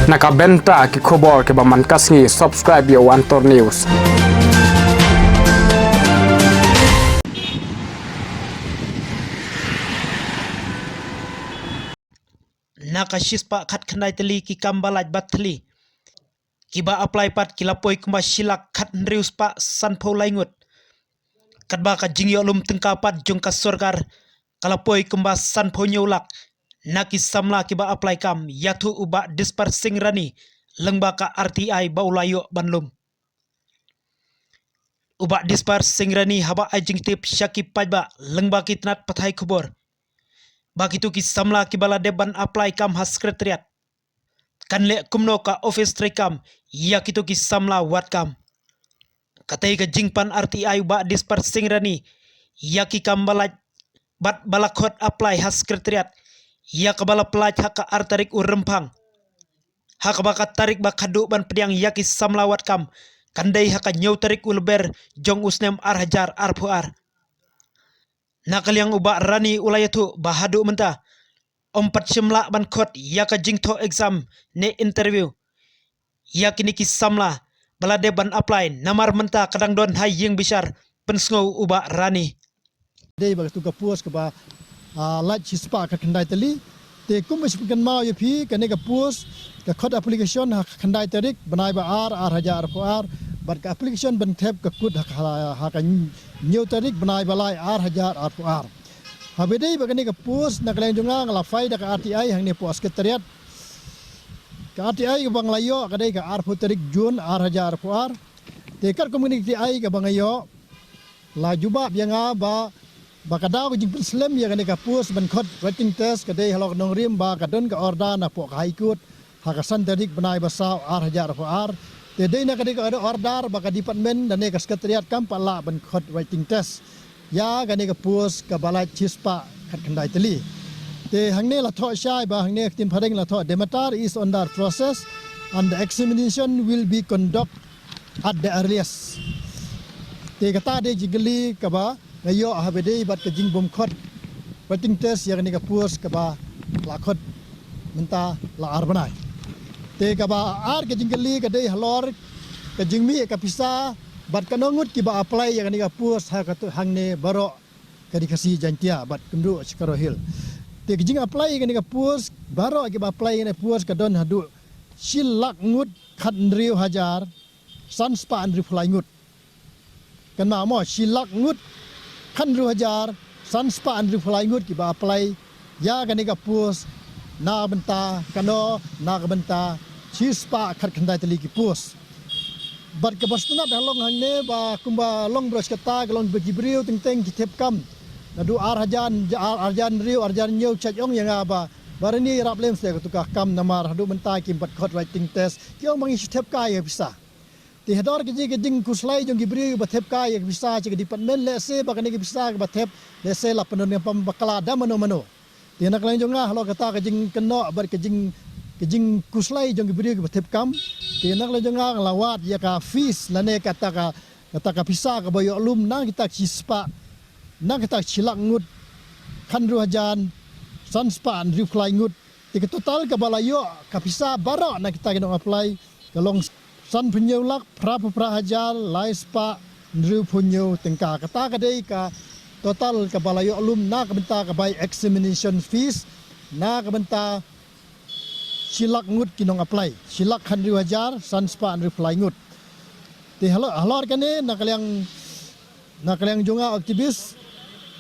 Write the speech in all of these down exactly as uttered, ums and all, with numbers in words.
Na ka bynta ki khubor kiba man ka sngi, subscribe ïa u Antor News. Na ka shispah khatkhyndai tylli ki kam ba lait bad thylli kiba apply pat ki la poi kumba shilak khathynriew spah sanphew lai ngut. Katba ka jingïoh lum tyngka pat jong ka sorkar ka la poi kumba sanphew hynñiew lak na ki samla kiba apply kam, ïathuh u Bah Dispar Singh Rani, lyngba ka R T I ba u la ïoh ban lum. U Bah Dispar Singh Rani haba ai jingtip sha ki paidbah lyngba ki tnat pathai khubor ba kito ki samla kiba la dep ban apply kam ha Secretariat kan leh kumno ka office treikam ïa kito ki samla wad kam. Katei ka jingpan R T I u Bah Dispar Singh Rani ïa ki kam ba lait bad ba la khot apply ha Secretariat, ïa kaba la pynlait ha ka ar tarik u Rymphang. Ha kaba ka tarik ba khadduh ban pdiang ïa ki samla wad kam kan dei ha ka hynñiew tarik u Lber jong u snem ar hajar arphew ar. Na ka liang u Bah Rani u la ïathuh ba haduh mynta ym pat shym lah ban khot ïa ka jingthoh exam ne interview ïa kine ki samla ba la dep ban apply, namar mynta ka dang don ha ïing bishar, pynsngew u Bah Rani. Dei ba katu ka post kaba, ah, lait shispah khatkhyndai tylli. Te kumba shu pynkynmaw ïa phi, kane ka post ka khot application ha khatkhyndai tarik bnai ba ar, ar hajar arphew ar, bad ka application ban thep ka kut ha, ha, ha ka hynñiew tarik bnai ba lai, ar hajar arphew ar. Haba dei ba kane ka post na ka liang jong nga, nga la phai da ka R T I hangne hapoh Secretariat. Ka R T I kaba nga la ïoh ka dei ka arphew tarik Jun ar hajar arphew ar. Te katkum kane ka R T I kaba nga ïoh, la jubab ïa nga ba, ba ka daw ka jingpynslem ïa kane ka post ban khot writing test ka dei halor ka nongrim ba ka don ka order napoh ka High Court ha ka san tarik bnai ba saw ar hajar arphew ar. Te dei na ka dei ka order ba ka department lane ka Secretariat kam pat lah ban khot writing test ïa kane ka post kaba lait shispah khatkhyndai tylli. Te hangne la thoh shai ba hangne ka ktien phareng la thoh, the matter is under process and the examination will be conduct at the earliest. Te kata dei jingkylli kaba nga ïoh haba dei bad ka jingbym khot writing test ïa kane ka post kaba la khot mynta la ar bnai. Te kaba ar ka jingkylli ka dei halor ka jingmih ka pisa bad katno ngut kiba apply ïa kane ka post ha katu hangne baroh ka Ri Khasi Jaiñtia bad kumjuh sha Garo Hills. Te ka jingapply ïa kane ka post, baroh kiba apply ïa kane ka post ka don haduh shi lak ngut khathynriew hajar san spah hynriewphew lai ngut. Kynmaw mo, shi lak ngut khathynriew hajar san spah hynriewphew lai ngut kiba apply ïa kane ka post na ka bynta kano, na ka bynta shispah khatkhyndai tylli ki post. Bad kaba sngewtynnat ha long hangne ba kumba long baroh shi katta ka long ba ki briew teng teng ki thep kam. Naduh ar hajar, ar, ar hajar hynriew, ar hajar hynñiew, ki ong ïa nga ba, ba Rani ïarap lem seh katu ka kam namar haduh mynta kim pat khot writing test. Ki ong ba ngi shu thep kai ïa ka pisa. Te hador ka jing, ka jingkhuslai jong ki briew ba thep kai ïa ka pisa sha ka department, lehse ba kane ka pisa kaba thep, lehse la pyndonkam bakla da mano mano. Te na ka liang jong nga halor kata ka jingkynnoh bad ka jing, ka jingkhuslai jong ki briew kiba thep kam. Te na ka liang jong nga nga la wad ïa ka fees lane kata ka, kata ka pisa kaba ïoh lum na kita ki spah, na kita ki shi lak ngut khathynriew hajar san spah hynriewphew lai ngut. Te ka total kaba la ïoh ka pisa baroh na kita ki nong apply ka long sanphew hynñiew lak phraphew phra hajar lai spah hynriewphew hynñiew tyngka. Kata ka dei ka total kaba la ïoh lum na ka bynta ka bai examination fees na ka bynta shi lak ngut ki nong apply, shi lak khathynriew hajar san spah hynriewphew lai ngut. Te halor, halor kane na ka liang, na ka liang jong nga activist,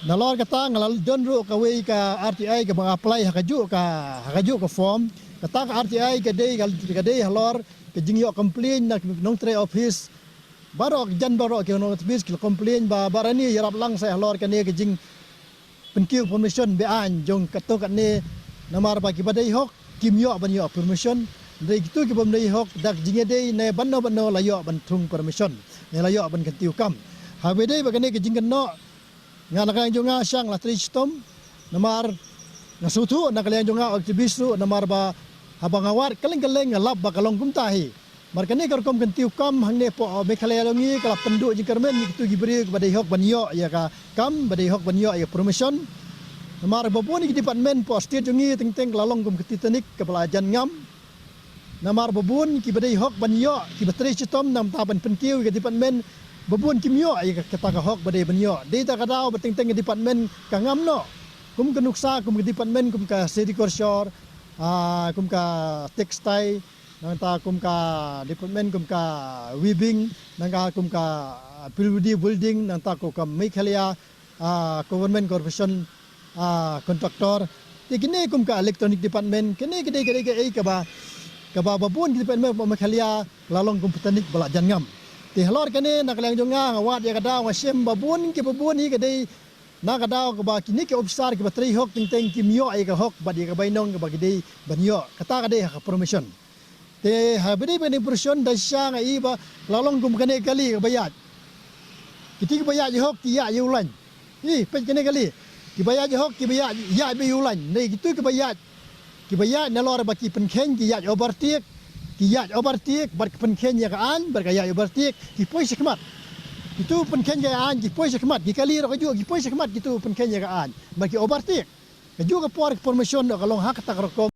nalor kata nga la don ruh kawei ka R T I kaba nga apply ha kajuh ka, ha kajuh ka form. Kata ka R T I ka dei, ka, ka dei halor ka jingïoh complain na ki nongtrei office. Baroh, jan baroh ki nong office ki la complain ba, ba Rani ïarap lang seh halor kane ka jingpynkiew permission be-aiñ jong katto katne namar ba kiba dei hok kim ïoh ban ïoh permission. Hynrei kito kibym dei hok da ka jingïadei ne bano bano la ïoh ban thung permission ne la ïoh ban kyntiew kam. Haba dei ba kane ka jingkynnoh, nga na ka liang jong nga shang la trei shitom, namar nga sngewthuh na ka liang jong nga activist ruh, namar ba haba nga wad kylleng kylleng nga lap ba ka long kumta hi. Namar kane ka rukom kyntiew kam hangne hapoh Meghalaya jong ngi ka la pynduh jingkyrmen ïa kito ki briew kiba dei hok ban ïoh ïa ka kam, ba dei hok ban ïoh ïa permission. Namar ba bun ki department hapoh state jong ngi teng teng ka la long kum ka Titanic kaba la jan ngam. Namar ba bun kiba dei hok ban ïoh, kiba trei shitom namar ban pynkiew ïa ka department, ba bun kim ïoh ïa kata ka hok ba dei ban ïoh. Dei da ka daw ba teng teng ka department ka ngam noh. Kum ka nuksa, kum ka department, kum ka sericulture, ah, kum ka textile, nangta kum ka department, kum ka weaving, nangta kum ka, ah, P W D building, nangta kum ka Meghalaya, ah, Government Corporation, ah, contractor. Te kine kum ka electronic department, kine ka dei, ka dei kaei kaba, kaba ba bun ki department ba Meghalaya la long kum pyntnik ba la jan ngam. Te halor kane na ka liang jong nga, nga wad ïa ka daw, nga shem ba bun kiba bun hi ka dei na ka daw kaba kine ki officer kiba trei hok teng teng kim ïoh ïa ka hok bad ïa ka bainong kaba ki dei ban ïoh. Kata ka dei ha ka promotion. Te ha ba dei ba dei promotion da shisha nga i ba la long kum kane ka kali kaba ïaid. Kiti kiba ïaid hok ki ïaid ïa u lain. I, peit kane ka kali. Kiba ïaid hok kiba ïaid, ïaid beit ïa u lain. Dei kitu kiba ïaid. Kiba ïaid nalor ba ki pynkheiñ ki ïaid overtake. Ki ïaid overtake bad ki pynkheiñ ïa ka aiñ bad ka ïaid overtake ki poi shakhmat. Kitu pynkheiñ ïa ka aiñ ki poi shakhmat, ki kali ruh kajuh ki poi shakhmat kitu pynkheiñ ïa ka aiñ. Bad ki overtake. Kajuh ka por ka promotion ruh ka long ha kata ka rukom.